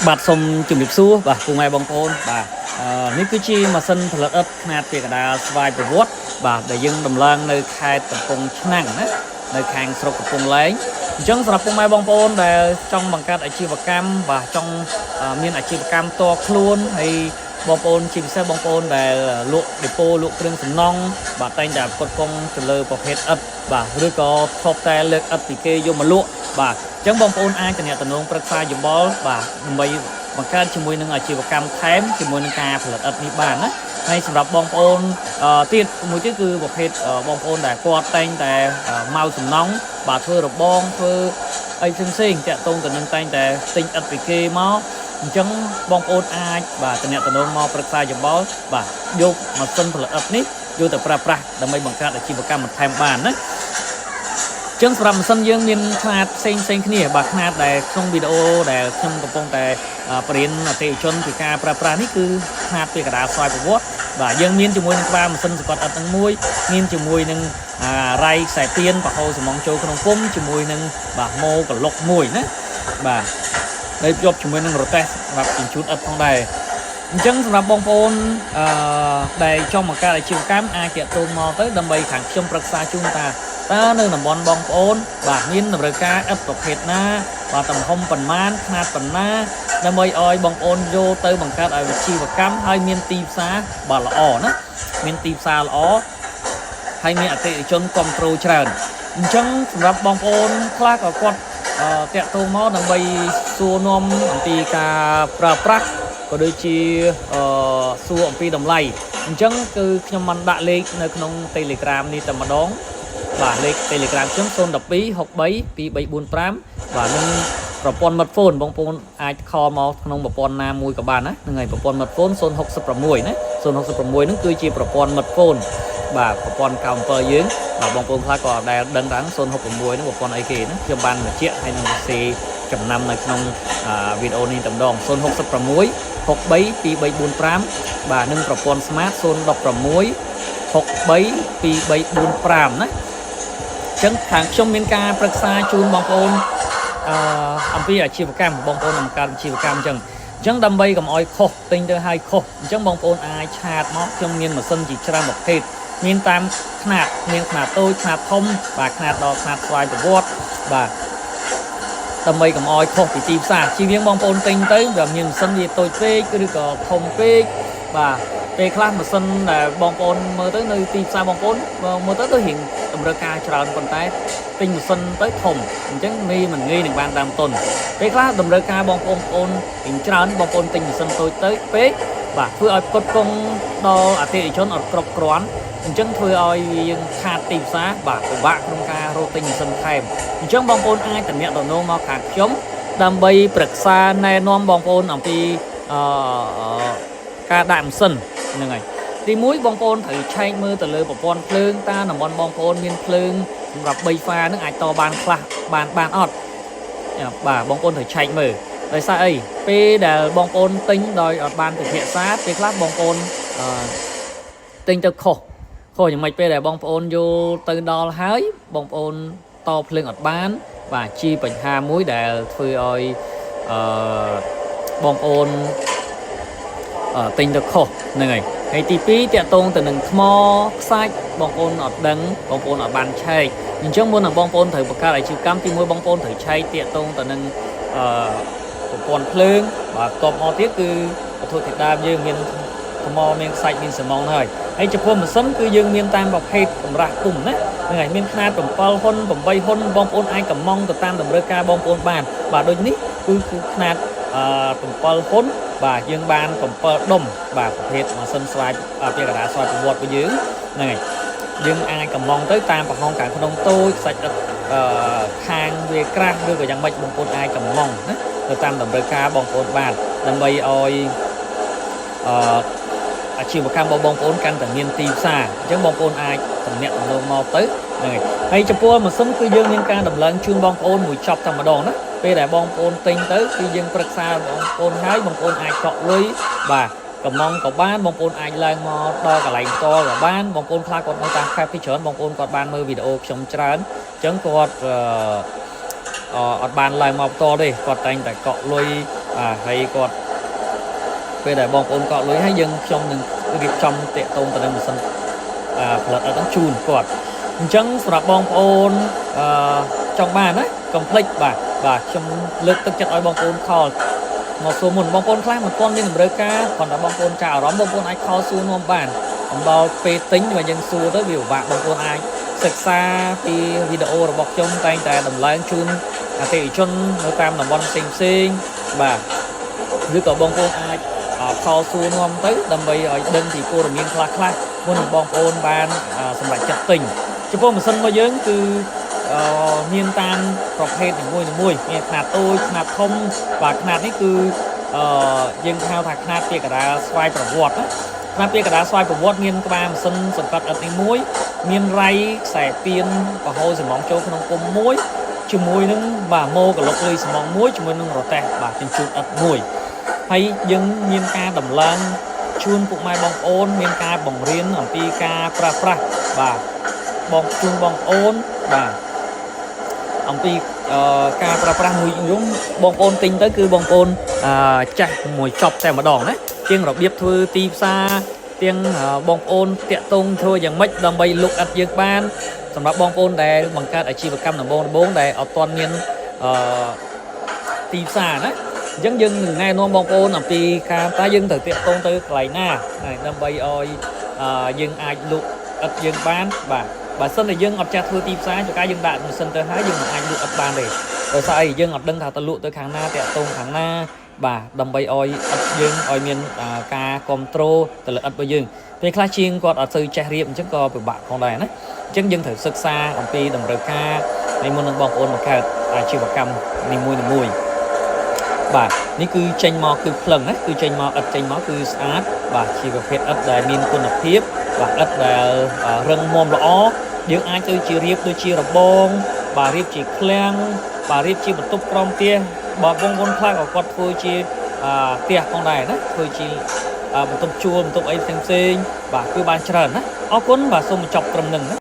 បាទសូមជំរាបសួរបាទពូម៉ែបងប្អូនបាទនេះគឺជាម៉ាស៊ីនផលិតឥដ្ឋខ្នាតពាក់កណ្ដាលស្វ័យប្រវត្តិបាទដែលយើងដំឡើងនៅខេត្តកំពង់ឆ្នាំងណានៅខាងស្រុកកំពង់លែងអញ្ចឹងសម្រាប់ពូម៉ែបងប្អូនដែលចង់បង្កើតអាជីវកម្មបាទចង់មានអាជីវកម្មផ្ទាល់ខ្លួនហើយបងប្អូនជាពិសេសបងប្អូនដែលលក់ដេប៉ូលក់គ្រឿងសំណង់បាទតែងតែផ្គត់ផ្គង់ទៅលើប្រភេទឥដ្ឋបាទឬក៏ធ្លាប់តែលើកឥដ្ឋពីគេយកមកលក់បាទអញ្ចឹងបងប្អូនអាចទំនាក់ទំនងប្រឹក្សាយោបល់បាទដើម្បីបង្កើតជាមួយនឹងអាជីវកម្មថែមជាមួយនឹងការផលិតឥដ្ឋនេះបានណាហើយសម្រាប់បងប្អូនទៀតមួយទៀតគឺប្រភេទបងប្អូនដែលគាត់តែងតែមកសំណង់បាទធ្វើរបងធ្វើអីផ្សេងៗតាក់ទងទៅនឹងតែងតែទិញឥដ្ឋពីគេមកអញ្ចឹងបងប្អូនអាចបាទទំនាក់ទំនងមកប្រឹក្សាយោបល់បាទយកម៉ាស៊ីនផលិតឥដ្ឋនេះយកទៅប្រើប្រាស់ដើម្បីបង្កើតអាជីវកម្មបន្ថែមបានណា ចឹងសម្រាប់ម៉ាស៊ីនយើងមានខ្នាតផ្សេងផ្សេងគ្នាបាទខ្នាតដែលក្នុងវីដេអូដែលខ្ញុំកំពុងតែបរៀនអតិថិជនពីការប្រើប្រាស់នេះគឺខ្នាតពីកណ្ដាលស្វ័យប្រវត្តិបាទយើងមានជាមួយនឹងក្បាលម៉ាស៊ីនសង្កត់ឥដ្ឋនឹងមួយមានជាមួយនឹងរៃខ្សែទៀនបង្ហូរសំងចូលក្នុងពុំជាមួយនឹងបាទម៉ូក្លុកមួយណាបាទហើយភ្ជាប់ជាមួយនឹងរទេះសម្រាប់ជញ្ជូនឥដ្ឋផងដែរអញ្ចឹងសម្រាប់បងប្អូនអឺដែលចង់បង្កើតអាជីវកម្មអាចតាក់ទងមកទៅដើម្បីខាងខ្ញុំប្រឹក្សាជូនថាតើនៅតំបន់បងប្អូនបាទមានតម្រូវការឥដ្ឋប្រភេទណាបាទទំហំប៉ុន្មានខ្នាតប៉ុណ្ណាដើម្បីឲ្យបងប្អូនយកទៅបង្កើតអាជីវកម្មហើយមានទីផ្សារបាទល្អណាមានទីផ្សារល្អហើយមានអតិថិជនគ្រប់គ្រងច្រើនអញ្ចឹងសម្រាប់បងប្អូនខ្លះក៏គាត់តាក់ទងមកដើម្បីសួរនាំអំពីការប្រើប្រាស់ក៏ដូចជាសួរអំពីតម្លៃអញ្ចឹងគឺខ្ញុំបានដាក់លេខនៅក្នុង Telegram នេះតែម្ដង បាទលេខ Telegram ខ្ញុំ012 63 2345បាទនឹងប្រព័ន្ធ smartphone បងប្អូនអាច call មកក្នុងប្រព័ន្ធណាមួយក៏បានណាហ្នឹងហើយប្រព័ន្ធ smartphone 066ណា066ហ្នឹងគឺជាប្រព័ន្ធ smartphone បាទប្រព័ន្ធ97យើងបាទបងប្អូនខ្លះក៏អត់ដែលដឹងថា066ហ្នឹងប្រព័ន្ធអីគេណាខ្ញុំបានបញ្ជាក់ហើយនឹងសរសេរចំណាំនៅក្នុងវីដេអូនេះតែម្ដង066 63 2345បាទនិងប្រព័ន្ធ smart 016 63 2345ណា ចឹងខាងខ្ញុំមានការប្រឹក្សាជូនបងប្អូនអំពីអាជីវកម្មបងប្អូនបង្កើតអាជីវកម្មអញ្ចឹងអញ្ចឹងដើម្បីកុំឲ្យខុសទិញទៅឲ្យខុសអញ្ចឹងបងប្អូនអាច chat មកខ្ញុំមានម៉ាស៊ីនជាច្រើនប្រភេទមានតាមខ្នាតមានខ្នាតតូចខ្នាតធំបាទខ្នាតដល់ខ្នាតស្វ័យប្រវត្តិបាទដើម្បីកុំឲ្យខុសពីទីផ្សារជីវៀងបងប្អូនទិញទៅវាមានម៉ាស៊ីនវាតូចពេកឬក៏ធំពេកបាទពេលខ្លះម៉ាស៊ីនដែលបងប្អូនមើលទៅនៅទីផ្សារបងប្អូនមើលទៅដូចរៀងតម្រូវការច្រើនប៉ុន្តែទិញម៉ាស៊ីនទៅធំអញ្ចឹងងាយមិនងាយនឹងបានដើមទុនពេលខ្លះតម្រូវការបងប្អូនបងប្អូនរៀងច្រើនបងប្អូនទិញម៉ាស៊ីនតូចទៅពេកបាទធ្វើឲ្យផ្គត់ផ្គង់ដល់អតិថិជនអត់គ្រប់គ្រាន់អញ្ចឹងធ្វើឲ្យយើងខាតទីផ្សារបាទពិបាកក្នុងការរកទិញម៉ាស៊ីនថែមអញ្ចឹងបងប្អូនអាចតំណាក់តំណងមកខាងខ្ញុំដើម្បីប្រឹក្សាណែនាំបងប្អូនអំពីអឺការដាក់ម៉ាស៊ីនហ្នឹងហើយទីមួយបងប្អូនត្រូវឆែកមើលទៅលើប្រព័ន្ធភ្លើងតើតំបន់បងប្អូនមានភ្លើងសម្រាប់3ហ្វាហ្នឹងអាចតបានខ្លះបានបានអត់បាទបងប្អូនត្រូវឆែកមើលដោយសារអីពេលដែលបងប្អូនទិញដោយអត់បានពិភាក្សាពេលខ្លះបងប្អូនអឺទិញទៅខុសខុសយ៉ាងម៉េចពេលដែលបងប្អូនយកទៅដល់ហើយបងប្អូនតភ្លើងអត់បានបាទជាបញ្ហាមួយដែលធ្វើឲ្យអឺបងប្អូនទិញទៅខុសហ្នឹងហើយហើយទី2តាក់ទងទៅនឹងថ្មខ្សាច់បងប្អូនអត់ដឹងបងប្អូនអត់បានឆែកអញ្ចឹងមុននឹងបងប្អូនត្រូវបង្កើតអាជីវកម្មទី1បងប្អូនត្រូវឆែកតាក់ទងទៅនឹងអឺប្រព័ន្ធភ្លើងបាទបន្ទាប់មកទៀតគឺវត្ថុធាតុដើមយើងមានថ្មមានខ្សាច់មានស៊ីម៉ងត៍ហើយហើយចំពោះម៉ាស៊ីនគឺយើងមានតាមប្រភេទកម្រាស់ពុំណាហ្នឹងហើយមានខ្នាត7ហ៊ុន8ហ៊ុនបងប្អូនអាចកំងទៅតាមតម្រូវការបងប្អូនបានបាទដូចនេះគឺគឺខ្នាត7ហ៊ុនបាទយើងបាន7ដុំបាទប្រភេទម៉ាស៊ីនស្វ័យពាក្យកណ្ដាលស្វ័យប្រវត្តិរបស់យើងហ្នឹងហើយយើងអាចកំងទៅតាមប្រហោងខាងក្នុងតូចសាច់ឥដ្ឋអឺខាងវាក្រាស់ឬក៏យ៉ាងម៉េចបងប្អូនអាចកំងណាទៅតាមតម្រូវការបងប្អូនបានដើម្បីឲ្យអឺអាជីវកម្មរបស់បងប្អូនកាន់តែមានទីផ្សារអញ្ចឹងបងប្អូនអាចតំណាក់តំណងមកទៅហ្នឹងហើយហើយចំពោះម៉ាស៊ីនគឺយើងមានការដំឡើងជូនបងប្អូនមួយចប់តែម្ដងណាពេលដែលបងប្អូនទិញទៅគឺយើងប្រឹក្សាបងប្អូនហើយបងប្អូនអាចកក់លុយបាទកំងក៏បានបងប្អូនអាចឡើងមកដល់កន្លែងផ្ទាល់ក៏បានបងប្អូនខ្លះគាត់នៅតាមខេត្តពីច្រើនបងប្អូនគាត់បានមើលវីដេអូខ្ញុំច្រើនអញ្ចឹងគាត់អឺអត់បានឡើងមកផ្ទាល់ទេគាត់តែងតែកក់លុយ បាទហើយគាត់ពេលដែលបងប្អូនកក់លុយហើយយើងខ្ញុំនឹងរៀបចំតាក់ទងទៅនឹងម៉ាស៊ីនផលិតឥដ្ឋហ្នឹងជូនគាត់អញ្ចឹងសម្រាប់បងប្អូនអឺចង់បានណាកុំភ្លេចបាទបាទខ្ញុំលើកទឹកចិត្តឲ្យបងប្អូន call មកសួរមុនបងប្អូនខ្លះមិនទាន់មានតម្រូវការគ្រាន់តែបងប្អូនចាអារម្មណ៍បងប្អូនអាច call សួរនាំបានអំដល់ពេលទិញបើយើងសួរទៅវាពិបាកបងប្អូនអាចសិក្សាពីវីដេអូរបស់ខ្ញុំតែងតែដំឡើងជូនអតិថិជននៅតាមតំបន់ផ្សេងផ្សេងៗបាទឬក៏បងប្អូនអាច call សួរនាំទៅដើម្បីឲ្យដឹងពីព័ត៌មានខ្លះខ្លះៗមុននឹងបងប្អូនបានសម្រេចចិត្តទិញចំពោះម៉ាស៊ីនរបស់យើងគឺមានតាមប្រភេទនីមួយៗមានខ្នាតតូចខ្នាតធំបាទខ្នាតនេះគឺយើងហៅថាខ្នាតពាក្យកណ្ដាលស្វ័យប្រវត្តិណាខ្នាតពាក្យកណ្ដាលស្វ័យប្រវត្តិមានក្បាលម៉ាស៊ីនសង្កត់ឥដ្ឋនេះមួយមានរៃខ្សែពៀនបង្ហូរសំងចូលក្នុងគុំមួយជាមួយនឹងបាទម៉ូក្លុកលុយសំងមួយជាមួយនឹងរទេះបាទជញ្ជូតឥដ្ឋមួយហើយយើងមានការដំឡើងជូនពុកម៉ែបងប្អូនមានការបង្រៀនអំពីការប្រើប្រាស់បាទបងជូនបងប្អូនបាទអំពីការប្រើប្រាស់មួយយំបងប្អូនទិញទៅគឺបងប្អូនចាស់មួយចប់តែម្ដងណាជាងរបៀបធ្វើទីផ្សារទាំងបងប្អូនតាក់ទងធ្វើយ៉ាងម៉េចដើម្បីលក់ឥដ្ឋយើងបានសម្រាប់បងប្អូនដែលបង្កើតអាជីវកម្មដំបូងដំបូងដែលអត់ទាន់មានអឺទីផ្សារណាអញ្ចឹងយើងនឹងណែនាំបងប្អូនអំពីការតើយើងត្រូវតាក់ទងទៅកន្លែងណាហើយដើម្បីឲ្យយើងអាចលក់ឥដ្ឋយើងបានបាទបើសិនតែយើងអត់ចេះធ្វើទីផ្សារជួនកាលយើងដាក់ម៉ាស៊ីនទៅហើយយើងមិនអាចលក់ឥដ្ឋបានទេដោយសារអីយើងអត់ដឹងថាទៅលក់ទៅខាងណាតាក់ទងខាងណាបាទដើម្បីឲ្យឥដ្ឋយើងឲ្យមានការគ្រប់គ្រងទៅលើឥដ្ឋរបស់យើងពេលខ្លះជាងគាត់អត់សូវចេះរៀបអញ្ចឹងក៏ពិបាកផងដែរណាអញ្ចឹងយើងត្រូវសិក្សាអំពីតម្រូវការនៃមុននឹងបងប្អូនបង្កើតអាជីវកម្មនីមួយៗបាទនេះគឺចេញមកគឺភ្លឹងណាគឺចេញមកឥដ្ឋចេញមកគឺស្អាតបាទជាប្រភេទឥដ្ឋដែលមានគុណភាពបាទឥដ្ឋដែលរឹងមាំល្អយើងអាចទៅជារៀបដូចជារបងបាទរៀបជាឃ្លាំងបាទរៀបជាបន្ទប់ក្រោមផ្ទះបាទបងប្អូនខ្លះក៏គាត់ធ្វើជាផ្ទះផងដែរណាធ្វើជាបន្ទប់ជួលបន្ទប់អីផ្សេងផ្សេងៗបាទគឺបានច្រើនណាអរគុណបាទសូមបញ្ចប់ត្រឹមនឹងណា។